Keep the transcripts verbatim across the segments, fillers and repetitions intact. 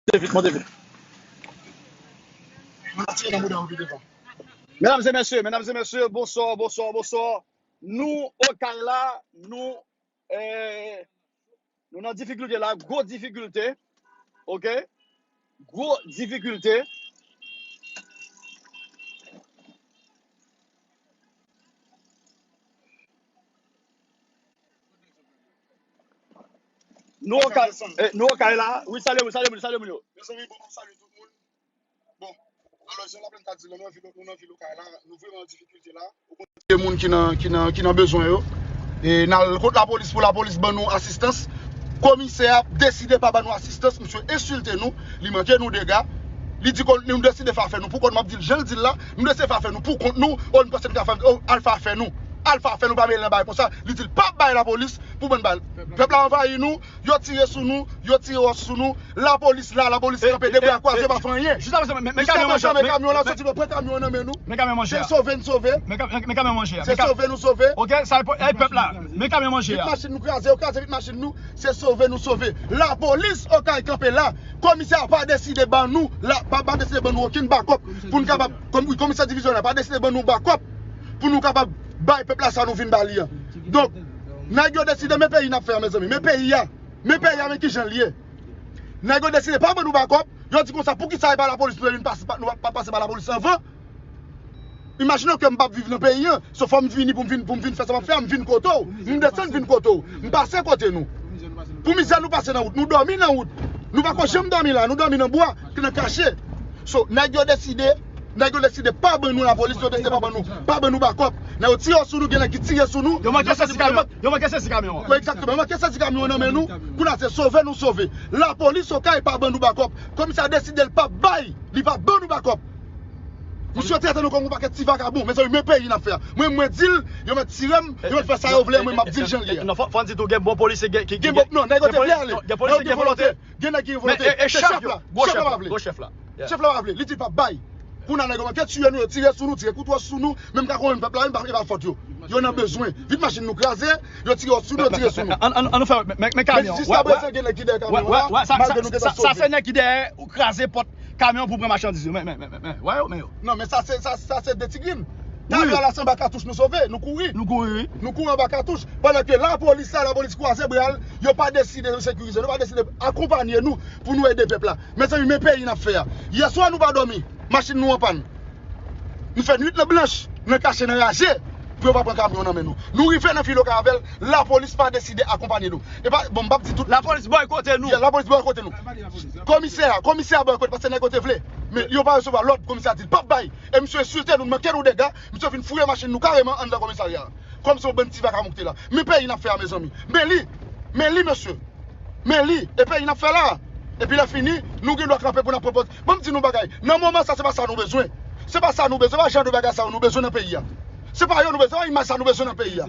Monte vit, monte vit. Medam e mesye, medam e mesye, bonswa, bonswa, bonswa. Nou Okay la, nou, eh, nou nan difikilte la, gwo difikilte. Oke? Gwo difikilte. Nou Okay, eh, nou Okay la. Wi, salye moun, salye moun, salye moun yo. Mezanmi, bon, m ap salye tout moun. Bon, alò, jan Laplèn ta di la, nou nan vil, nou nan vil Okay la, nou vrèman an difikilte la. Ou konn gen moun ki nan, ki nan, ki nan bezwen yo. E n al kot lapolis pou lapolis ban nou asistans. Komisè a deside pa ban nou asistans, misye ensilte nou, li manke nou dega. Li di kon nou deside fè afè nou pou kont nou, m ap di l jan l di l la, nou deside fè afè nou pou kont nou, o nou panse nou ka fè, o, al fè afè nou. Al fè afè nou, pa mele nan bagay konsa. Li di l p ap bay lapolis pou ban bagay. Pèp la anvayi nou, yo tire sou nou, yo tire wòch sou nou. Lapolis la, lapolis kanpe de bra kwaze, pa fè anyen. Jiska prezan, men kamyon manje a. Kamyon la soti, nou pran kamyon an nan men nou. Men kamyon manje a. Se sove n sove. Men kamyon manje a. Se sove nou sove. Oke, sa e pèp la. Men kamyon manje a. Vit machin nou kraze, yo kraze vit machin nou. Se sove nou sove. Lapolis Okay kanpe la. Komisè a pa deside ban nou, la, pa, pa deside ban nou okenn bakòp pou n kapab, komisè divizyonè a pa deside ban nou bakòp pou nou kapab bay pèp la sa nou vin ba li an. Donk, nèg yo deside, men peyi n ap fè a, mezanmi. Men peyi a. Men peyi a, men kijan l ye. Nèg yo deside pa ban nou bakòp. Yo di konsa, poukisa e pa lapolis nou vin pase, nou pa pase pa lapolis anvan? Imajine w ke m p ap viv nan peyi an. So, fò m vini pou m vin, pou m vin fè sa m ap fè a, m vin kote w. M desann vin kote w. M pase kote nou. Pou mizè nou pase nan wout. Nou dòmi nan wout. Nou pa ko janm dòmi la. Nou dòmi nan bwa, nan kache. So, nèg yo deside, nèg yo deside pa ban nou lapolis, yo deside pa ban nou, pa ban nou bakòp. Nèg yo tire sou nou, gen nèg ki tire sou nou. Yo manke sezi kamyon. Yo manke sezi kamyon an. Wi, egzakteman. Yo manke sezi kamyon an nan men nou. Kounye a se sove nou sove. Lapolis Okay pa ban nou bakòp. Komisè a deside l p ap bay, li p ap ban nou bakòp. Misye trete nou kòm yon pakèt ti vakabon. Mezanmi, men peyi n ap fè a. Mwen, mwen di l, yo mèt tire m, yo mèt fè sa yo vle, mwen m ap di l jan l ye a. Non, fò, fò n di tou, gen bon polisye ki, ki, gen bon, non, nèg yo te vle ale. Gen polisye gen volonte. Gen nèg ki gen volonte. Se chèf la. Chèf la pa vle. Gwo chèf la. Chèf la pa vle. Li di l p ap bay. Kounye a nèg yo manke tiye nou, yo tire sou nou, tire kout wòch sou nou, menm ka konnen pèp la, menm pa, e pa fòt yo. Yo nan bezwen. Vit machin nou kraze, yo tire wòch sou nou, yo tire sou nou. An, an, an nou fè, men, men kamyon. Men jiska prezan, gen nèg ki dèyè kamyon la, malgre nou gentan sove. Sa se nèg ki dèyè ou kraze pòt kamyon pou pran machandiz yo. Men, men, men, men, men, wè yo, men yo. Non, men sa se, sa, sa se de ti grenn. Talè a la se anba katouch nou sove, nou kouri. Nou kouri, wi. Nou kouri anba katouch. Pandan ke lapolis la, lapolis kwaze bra l, yo pa deside sekirize nou, yo pa deside akonpanye nou pou nou ede pèp la. Mezanmi, men peyi n ap fè a. Yèswa nou pa dòmi, machin nou anpàn. Nou fè nwit lan blanch, nan kache, nan raje, pou yo pa pran kamyon nan men nou. Nou rive nan vil Okay avè l, lapolis pa deside akonpanye nou. E pa, bon, m p ap di tout. Lapolis bòykote nou. Ya, lapolis bòykote nou. Komisè a, komisè a bòykote paske nèg yo te vle. Men yo pa resevwa lòd, komisè a di l p ap bay. E misye ensilte nou, manke nou dega, misye vin fouye machin nou kareman anndan komisarya a. Kòmsi yon bann ti vakabon ki te la. Men peyi n ap fè a, mezanmi. Men li. Men li, mesye. Men li. E peyi n ap fè la. Epi lè fini, nou gen dwa kanpe pou n ap pwopoze. Ban m di nou bagay. Nan moman sa, se pa sa nou bezwen. Se pa sa nou bezwen. Se pa jan de bagay sa yo nou bezwen nan peyi a. Se pa yo nou bezwen. Se pa imaj sa nou bezwen nan peyi a.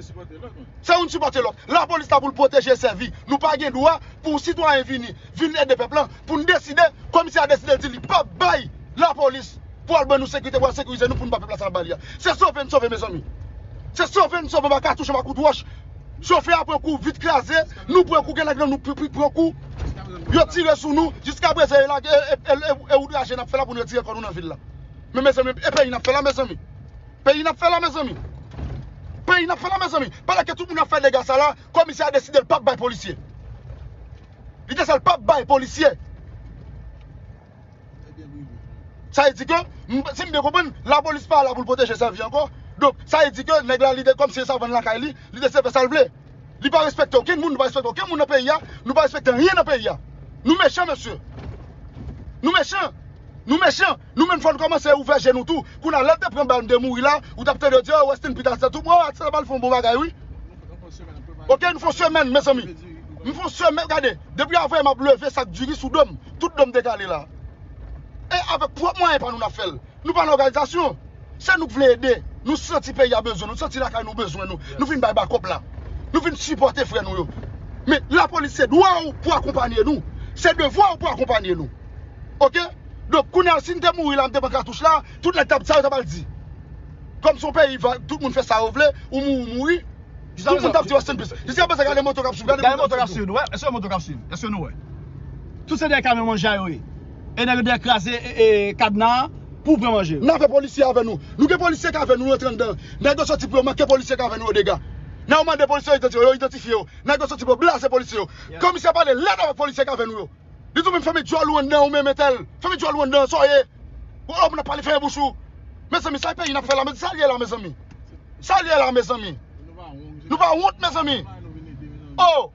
Se youn sipòte lòt. Lapolis la pou l pwoteje e sèvi. Nou pa gen dwa pou yon sitwayen vini, vin ede pèp la, pou n deside, komisè a deside l di li p ap bay lapolis pou al ban nou sekirite, pou al sekirize nou, pou n ba pèp la sa l ba li a. Se sove n sove, mezanmi. Se sove n sove anba katouch, anba kout wòch. Chofè a pran kou, vit kraze, nou pran kou, gen nèg nan nou pri-, pri-, pran kou. Yo tire sou nou, jiska prezan e lage, e, e, e, e outraje n ap fè la pou n retire kò nou nan vil la. Men mezanmi, e peyi n ap fè la, mezanmi. Peyi n ap fè la, mezanmi. Peyi n ap fè la, mezanmi. Pandan ke tout moun ap fè dega sa la, komisè a deside l p ap bay polisye. Li te sèl p ap bay polisye. Sa vle di ke, m, si m byen konprann, lapolis pa la pou l pwoteje sèvi ankò. Donk, sa vle di ke nèg la, li te kòmsi se savann lakay li, li deside fè sa l vle. Li pa respekte okenn moun, nou pa respekte okenn moun nan peyi a, nou pa respekte anyen nan peyi a. Nou mechan, mesye. Nou mechan. Nou mechan. Nou menm fò n kòmanse ouvè je nou tou. Kounye a, lè l te pran bal, m te mouri la, ou t ap tande yo di, "Oh, rest in peace, Aksèl." Tout, oh, Aksèl Abal fè yon bon bagay, wi. Ok, nou fè yon semèn, mezanmi. M fè yon semèn, gade, depi avril m ap leve sak diri sou do m. Tout do m dekale la. E avèk pwòp mwayen pa nou n ap fè l. Nou pa nan òganizasyon. Se nou k vle ede. Nou santi peyi a bezwen nou. Nou santi lakay nou bezwen nou. Nou vin bay bakòp la. Nou vin sipòte frè nou yo. Men lapolis se dwa w pou akonpanye nou. Se devwa w pou akonpanye nou. Ok? Donk, kounye a, si n te mouri la, n te pran katouch la, tout nèg t ap, sa yo t ap al di. Kòm se yon peyi, tout moun fè sa yo vle, ou mouri, ou mouri. Tout moun t ap di rest in peace. Jiska prezan, gade moto k ap swiv, gade moto k ap swiv nou. Èske moto k ap swiv? Èske nou wè? Tout se dèyè kamyon manje a yo ye. E nèg yo dèyè kraze e, e, kadna pou pran manje. N avè polisye avè nou. Nou gen polisye k avè nou, nou rantre anndan. Nèg yo soti pou yo manke polisye k avè nou yo dega. Nèg yo mande polisye yo idantifye yo, yo idantifye yo. Nèg yo soti pou yo blaze polisye yo. Komisè pale lèd avèk polisye k avè nou yo. Li di w menm fèmen djòl ou anndan ou menm entèl. Fèmen djòl ou anndan, sa w ye. Ou, ou, moun ap pale fèmen bouch ou. Mezanmi, sa peyi n ap fè la, men sa l ye la, mezanmi. Sa l ye la, mezanmi. Nou pa wont, mezanmi. Oh!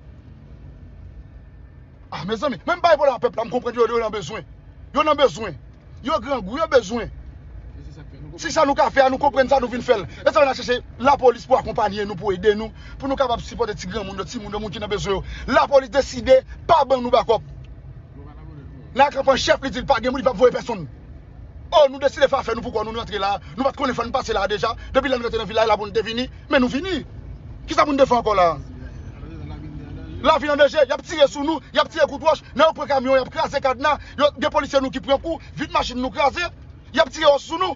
Ah, mezanmi, menm bay pou la pèp la, m konprann yo, yo nan bezwen. Yo nan bezwen. Yo grangou, yo bezwen. Si sa nou ka fè a, nou konprann sa, nou vin fè l. E sa n a chèche lapolis pou akonpanye nou, pou ede nou, pou nou kapab sipòte ti granmoun yo, timoun yo, moun ki nan bezwen yo. Lapolis deside pa ban nou bakòp. Nan kanpe an chèf, li di l pa gen moun, li p ap voye pèsonn. Oh, nou deside fè afè nou pou kò nou, nou rantre la. Nou pa t konnen fò nou pase la deja. Depi lè nou rantre nan vil la, e la pou nou te vini. Men nou vini. Kisa pou nou te fè ankò la? Lavi an danje, y ap tire sou nou, y ap tire kout wòch, nèg yo pran kamyon, y ap kraze kadna, yo, gen polisye nou ki pran kou, vit machin nou kraze, y ap tire wòch sou nou.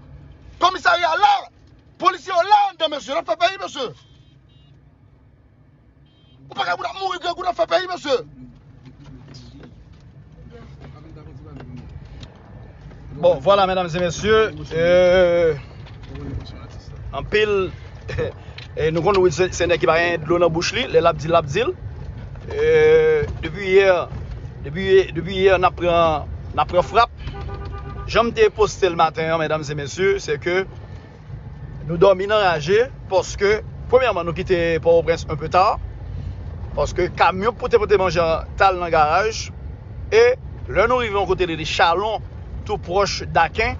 Komisarya la, polisye yo la anndan, mesye, n ap fè peyi, mesye. Ou pa ka pou n ap mouri grangou n ap fè peyi, mesye. Bon, vwala, medam e mesye, euh, anpil, e nou konn wi se, se nèg ki pa gen dlo nan bouch li, lè l ap di l, l ap di l. Euh, depi yè, depi, depi yè, n ap pran, n ap pran frap. Jan m te poste l maten an, medam e mesye, se ke nou dòmi nan raje, paske, premyèman, nou kite Pòtoprens un peu tard, paske kamyon pou te pote manje an t al nan garaj, e lè nou rive yon kote rele Chalon, tou pwòch Daken,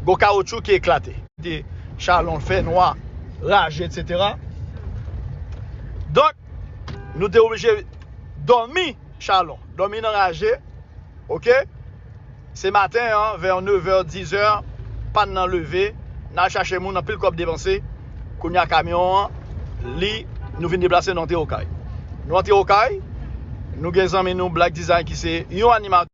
gon kawotchou ki eklate. Te Chalon, fè nwa, raje, etsetera. Donk, nou te oblije dòmi Chalon, dòmi nan raje, oke? Se maten an, vè nevè, dizè, pàn nan leve, n al chache moun, anpil kòb depanse. Kounye a kamyon an, li, nou vin deplase, nou antre Okay. Nou antre Okay, nou gen zanmi nou Black Design ki se yon animatè.